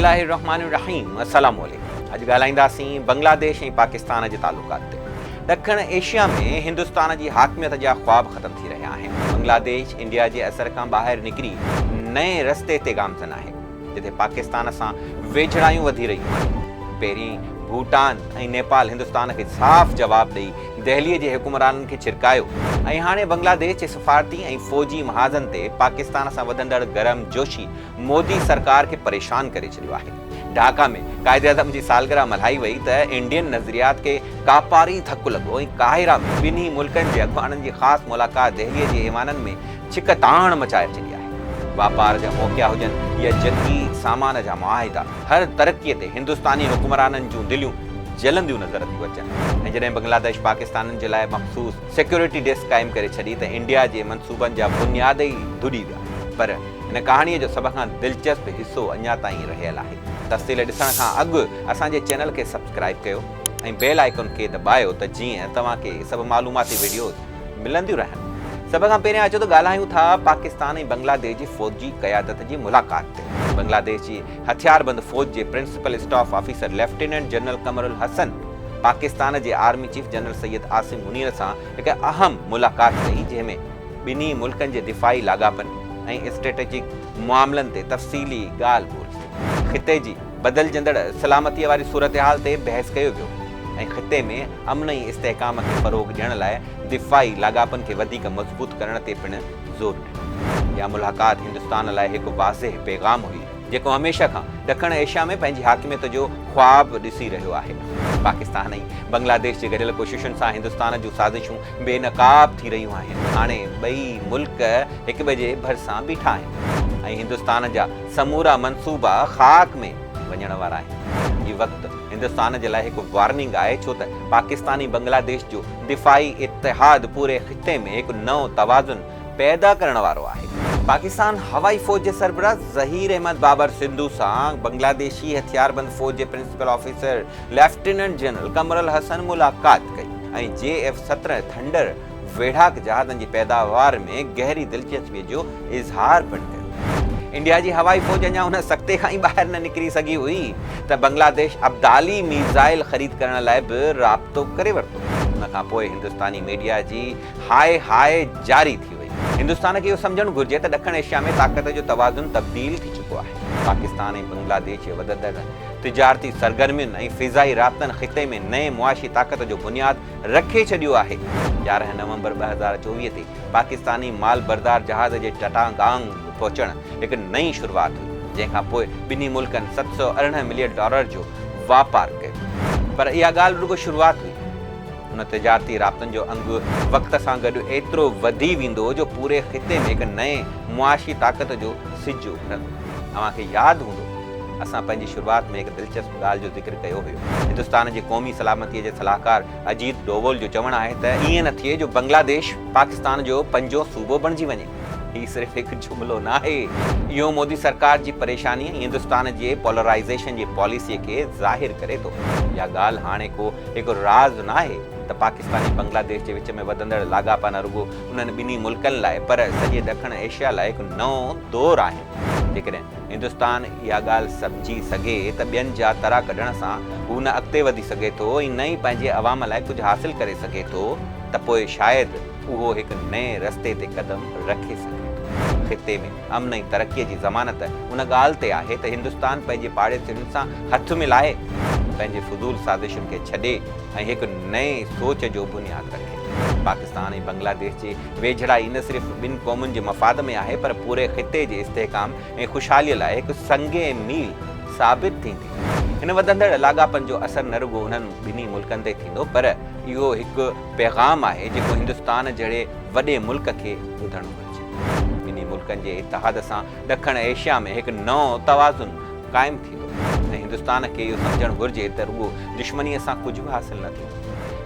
الله الرحمٰن الرحيم السلام عليڪم اڄ ڳالهائينداسين بنگلاديش ۽ پاڪستان جي تعلقات تي. ڏکڻ ايشيا ۾ هندستان جي حاڪميت جا خواب ختم ٿي رهيا آهن. بنگلاديش انڊيا جي اثر کان ٻاهر نڪري نئين رستي تي گامزن آهي. جتي پاڪستان سان ويجهڙايون وڌي رهيون آهن. پهرين ڀوٽان ۽ نيپال هندستان کي صاف جواب ڏئي دهلي جي حڪمرانن کي ڇرڪايو ۽ هاڻي بنگلاديش جي سفارتي ۽ فوجي محاذن تي پاڪستان سان وڌندڙ گرم جوشي مودي سرڪار کي پريشان ڪري ڇڏيو آهي. ڍاڪا ۾ قائداعظم جي سالگرهه ملهائي وئي ته انڊين نظريات کي ڪاپاري ڌڪ لڳو ۽ قاهره ۾ ٻنهي ملڪن جي اڳواڻن جي خاص ملاقات دهلي جي ايوانن ۾ ڇڪ تاڻ مچائي ڇڏي آهي. واپار جا موقعا هجن يا جنگي سامان جا معاهدا، هر ترقي تي هندستاني حڪمرانن جون دليون جلنديون نظر ٿيون اچن ۽ جڏهن بنگلاديش پاڪستانين جي لاء مخصوص سيڪيورٽي ڊيسڪ قائم ڪري ڇڏي ته انڊيا جي منصوبن جا بنياد ئي ڌڏي ويا. پر هن ڪهاڻيء جو سڀ کان دلچسپ حصو اڃا تائين رهيل آهي. تفصيل ڏسڻ کان اڳ اسان جي چينل کي سبسڪرائيب ڪيو ۽ بيل آئيڪن کي دٻايو ته جيئن توهان کي سڀ معلوماتي وڊيوز ملنديون رهن. سڀ کان پهريان اچو ته ڳالهايون ٿا پاڪستان ۽ بنگلاديش جي فوجي قيادت جي ملاقات تي. بنگلاديش جي هٿياربند فوج جي principal staff officer lieutenant general Qamar ul Hassan Pakistan جي army chief general Syed Asim Munir سان هڪ اهم ملاقات ڪئي جنهن ۾ ٻنهي ملڪن جي دفاعي لاڳاپن ۽ اسٽريٽجڪ معاملن تي تفصيلي ڳالهه ٻولهه ٿي. خطي جي بدلجندڙ سلامتي واري صورتحال تي بحث ڪيو ويو ۽ خطي ۾ امن ۽ استحڪام کي فروغ ڏيڻ لاء دفاعي لاڳاپن کي وڌيڪ مضبوط ڪرڻ تي پڻ زور ڏنو. اها ملاقات هندستان لاء هڪ واضح پيغام هئي، جيڪو هميشه کان ڏکڻ ايشيا ۾ پنهنجي حاڪميت جو خواب ڏسي رهيو آهي. پاڪستان ۽ بنگلاديش جي گڏيل ڪوششن سان هندستان جون سازشون بي نقاب ٿي رهيون آهن. هاڻي ٻئي ملڪ هڪٻئي جي ڀرسان بيٺا آهن ۽ هندستان جا سمورا منصوبا خاڪ ۾ وڃڻ وارا آهن. هي وقت هندستان جي لاء هڪ وارننگ آهي ڇو ته پاڪستان ۽ بنگلاديش جو دفاعي اتحاد پوري خطي ۾ هڪ نئون توازن پيدا ڪرڻ وارو آهي. پاڪستان هوائي فوج جي سربراهه ظهير احمد بابر سنڌو سان بنگلاديشي هٿياربند فوج جي principal officer lieutenant general Qamar ul Hassan ملاقات ڪئي ۽ جي ايف 17 ٿنڊر ويڙهاڪ جهازن جي پيداوار ۾ گهري دلچسپي جو اظهار پڻ ڪيو. انڊيا جي هوائي فوج اڃا ان سڪتي کان ئي ٻاهر نه نڪري سگهي هئي ته بنگلاديش ابدالي ميزائل خريد ڪرڻ لاء به رابطو ڪري ورتو. ان کان پوء هندستاني ميڊيا جي هاء هاء جاري ٿي وئي. هندستان کي اهو سمجهڻ گهرجي ته ڏکڻ ايشيا ۾ طاقت جو توازن تبديل ٿي چڪو آهي. پاڪستان ۽ بنگلاديش جي وڌندڙ تجارتي سرگرمين ۽ فضائي رابطن خطي ۾ نئين معاشي طاقت جو بنياد رکي ڇڏيو آهي. 11 نومبر 2024 تي پاڪستاني مال بردار جهاز جي چٽاگانگ پهچڻ هڪ نئين شروعات هئي، جنهن کان پوء ٻنهي ملڪن 718 ملين ڊالر جو واپار ڪيو. پر اها ڳالهه رڳو شروعات هئي. ان تجارتي رابطن جو انگ وقت سان گڏ ايترو وڌي ويندو جو پوري خطي ۾ هڪ نئين معاشي طاقت جو سج اڀرندو. اوهان کي ياد هوندو اسان پنهنجي شروعات ۾ هڪ دلچسپ ڳالهه جو ذڪر ڪيو هيو. هندستان جي قومي سلامتي جي صلاحڪار اجيت ڊوول جو چوڻ آهي ته ائين نه ٿئي جو بنگلاديش پاڪستان جو پنجون صوبو بڻجي وڃي. هي صرف هڪ جملو ناهي، اهو مودي سرڪار جي پريشاني ۽ هندستان جي پولرائيزيشن جي پاليسي کي ظاهر ڪري ٿو. اها ڳالهه هاڻي ڪو هڪ راز ناهي ته پاڪستان ۽ بنگلاديش جي وچ ۾ وڌندڙ لاڳاپا نه رڳو انهن ٻنهي ملڪن لاء پر سڄي ڏکڻ ايشيا لاء هڪ نئون دور آهن. جيڪڏهن هندستان اها ڳالهه سمجهي سگهي ته ٻين جا ترا ڪڍڻ سان هو نه اڳتي وڌي سگهي ٿو ۽ نه ئي پنهنجي عوام لاء ڪجهه حاصل ڪري سگهي ٿو ته پوء شايد اهو هڪ نئين رستي تي قدم رکي سگهي ٿو. خطي ۾ امن ۽ ترقي جي ضمانت ان ڳالهه تي آهي ته هندستان پنهنجي پاڙيسرين سان هٿ ملائي، پنهنجي فضول سازشن کي ڇڏي ۽ هڪ نئين سوچ جو بنياد رکي. پاڪستان ۽ بنگلاديش جي ويجهڙائي نه صرف ٻن قومن جي مفاد ۾ آهي پر پوري خطي جي استحڪام ۽ خوشحالي لاء هڪ سنگ ميل ثابت ٿيندي. هن وڌندڙ لاڳاپن جو اثر نه رڳو انهن ٻنهي ملڪن تي ٿيندو پر اهو هڪ پيغام آهي جيڪو هندستان جهڙي وڏي ملڪ کي ٻڌڻ گهرجي. ٻنهي ملڪن جي اتحاد سان ڏکڻ ايشيا ۾ هڪ نئون توازن قائم ٿيندو ۽ هندستان کي اهو سمجهڻ گهرجي ته رڳو دشمنيء سان ڪجهه به حاصل نه ٿيندو.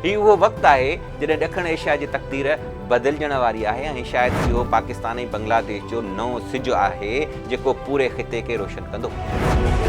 هي اهو وقت آهي جڏهن ڏکڻ ايشيا جي تقدير بدلجڻ واري آهي ۽ شايد اهو پاڪستان ۽ بنگلاديش جو نئون سج آهي جيڪو پوري خطي کي روشن ڪندو.